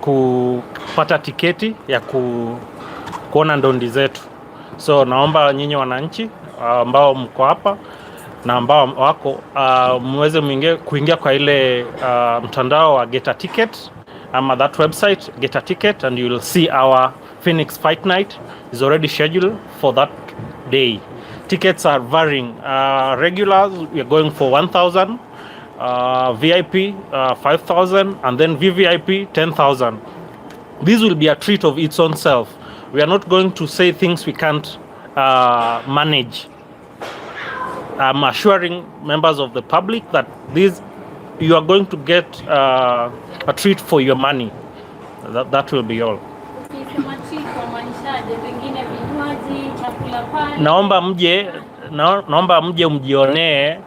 Kupata tiketi ya kuona ndondi zetu. So naomba nyinyi wananchi ambao mko hapa na ambao wako muweze kuingia kwa ile mtandao wa Get a Ticket ama that website, Get a Ticket, and you will see our Phoenix Fight Night is already scheduled for that day. Tickets are varying. Regulars, we are going for 1000, VIP 5000 and then VVIP 10,000. This will be a treat of its own self. We are not going to say things we can't manage. I'm assuring members of the public that this, you are going to get a treat for your money. That will be all. Ukisema treat wamaanishaje? Pengine vinywaji, chakula pale? Naomba mje mjionee,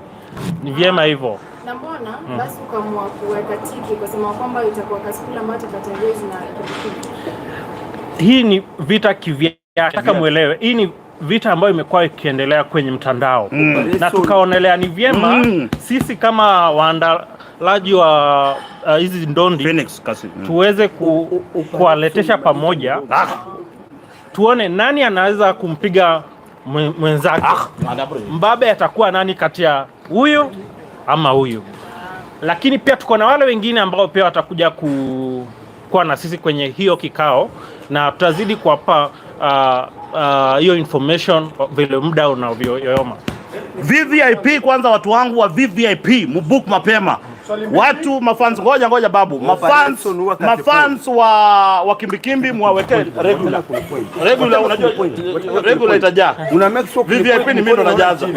ni vyema hivyo. Na mbona basi ukaamua kuweka tiki kusema kwamba itakuwa Kasipul ambayo atatengezi na Kimbikimbi? Hii ni vita kivyake, nataka mwelewe, hii ni vita ambayo imekuwa ikiendelea kwenye mtandao na tukaonelea ni vyema sisi kama waandalaji wa hizi ndondi Phoenix kasi. Tuweze kuwaletesha pamoja, tuone nani anaweza kumpiga mwenzake. Mbabe atakuwa nani kati ya huyu ama huyu, lakini pia tuko na wale wengine ambao pia watakuja kuwa na sisi kwenye hiyo kikao, na tutazidi kuwapa hiyo information vile muda unavyoyoma. VVIP kwanza, watu wangu wa VVIP mubook mapema. Watu mafans, ngoja ngoja babu, mafans wa Kimbikimbi mwaweke regular. Regular, unajua regular itajaa. Una make sure VVIP ni mimi ndo najaza.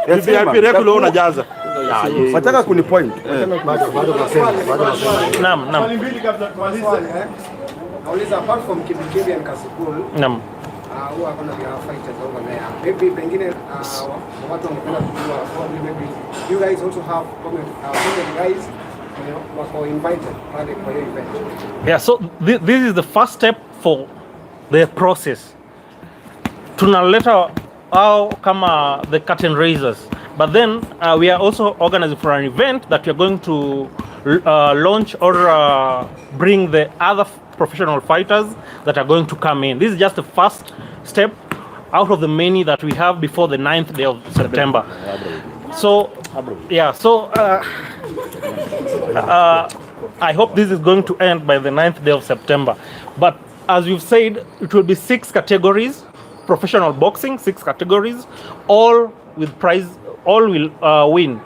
VVIP regular unajaza. Wataka kunipoint. Naam. Swali mbili kabla tumalize. Nauliza, apart from Kimbikimbi and Kasipul, who are gonna be our fighters over there? Maybe pengine watu wangependa kujua, probably maybe you guys also have comedy guys wenye wako invited pale kwa hiyo event. Yeah, so this is the first step for the process. Tunaleta au kama the curtain raisers, but then we are also organizing for an event that we are going to launch or bring the other professional fighters that are going to come in. This is just the first step out of the many that we have before the 9th day of September. So, yeah, so I hope this is going to end by the 9th day of September. But as you've said, it will be six categories: professional boxing, six categories, all with prize, all will win.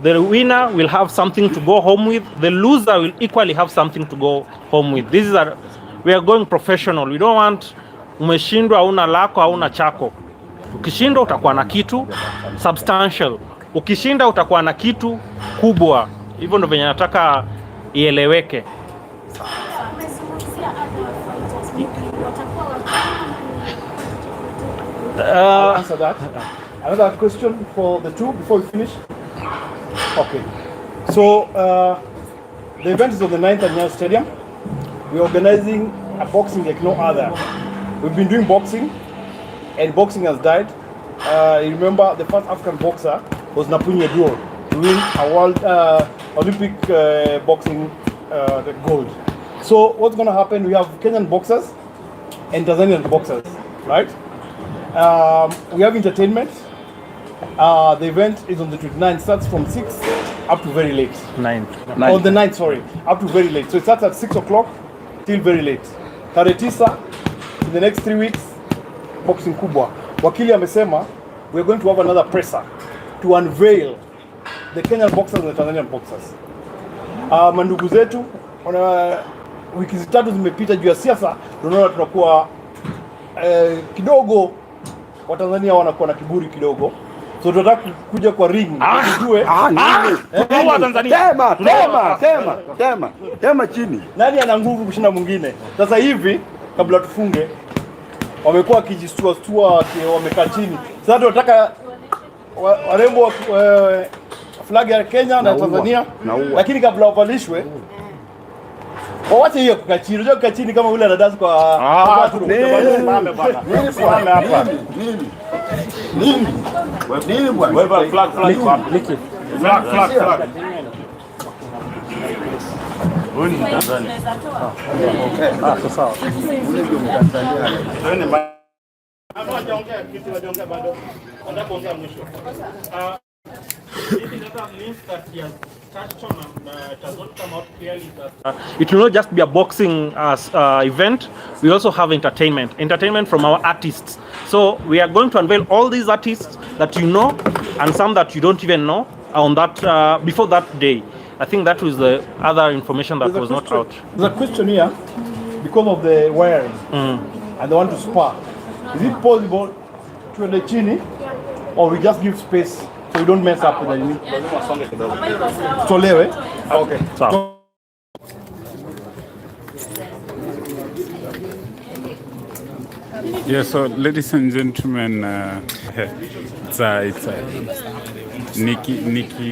The winner will have something to go home with. The loser will equally have something to go home with. This is a, we are going professional. We don't want umeshindwa, hauna lako, hauna chako. Ukishindwa utakuwa na kitu substantial, ukishinda utakuwa na kitu kubwa. Hivyo ndo venye nataka ieleweke. Umezungumzia other fighters, maybe watakuwa Wakenya ama ni I'll answer that. Another question for the two before we finish? Okay. So the event is on the 9th at Nyayo Stadium. We're organizing a boxing like no other. We've been doing boxing, and boxing has died. You remember the first African boxer was Napunyi Oduor to win a world Olympic boxing the gold. So what's going to happen? We have Kenyan boxers and Tanzanian boxers, right? We have entertainment. The event is on the 29th, starts from 6 up to very late. 9th. On the 9th, sorry, up to very late. So it starts at 6 o'clock till very late. Tarehe 9, in the next 3 weeks, boxing kubwa. Wakili amesema we are going to have another presser to unveil the Kenyan boxers and the Tanzanian boxers. Mandugu zetu wana wiki 3 zimepita juu ya siasa, tunaona tunakuwa kidogo Watanzania wanakuwa na kiburi kidogo, so tunataka kuja kwa ring tujue Ah, nini? Tunaua Tanzania. Tema, tema, tema, tema, tema chini. Nani ana nguvu kushinda mwingine. Sasa hivi kabla tufunge, wamekuwa wakijistua stua wamekaa chini. Sasa tunataka warembo wa flag ya Kenya na Naua, Tanzania, naua. Lakini kabla wavalishwe wawache hiyo kukaa chini. Unajua kukaa chini kama ule anadance kwa Ah, kwa watu. Simame bwana. Simame hapa. Nini? Nini? Nini bwana? Wewe, flag, flag iko hapa. Flag, flag, flag. Huyu ni Mtanzania. Ah, sawa. Ule ndio Mtanzania. Twende Hawajaongea kitu, hawajaongea bado. Wanataka kuongea mwisho. This other means that he has touched on and it has not come out clearly that it will not just be a boxing event. We also have entertainment, entertainment from our artists. So we are going to unveil all these artists that you know and some that you don't even know on that before that day. I think that was the other information that There's a was not out. There's a question here because of the wiring and they want to spar. Is it possible tuende chini or we just give space so we don't mess up with the nini? Tutolewe. Okay. Sawa. Yeah, so ladies and gentlemen, it's Nikki, Nikki.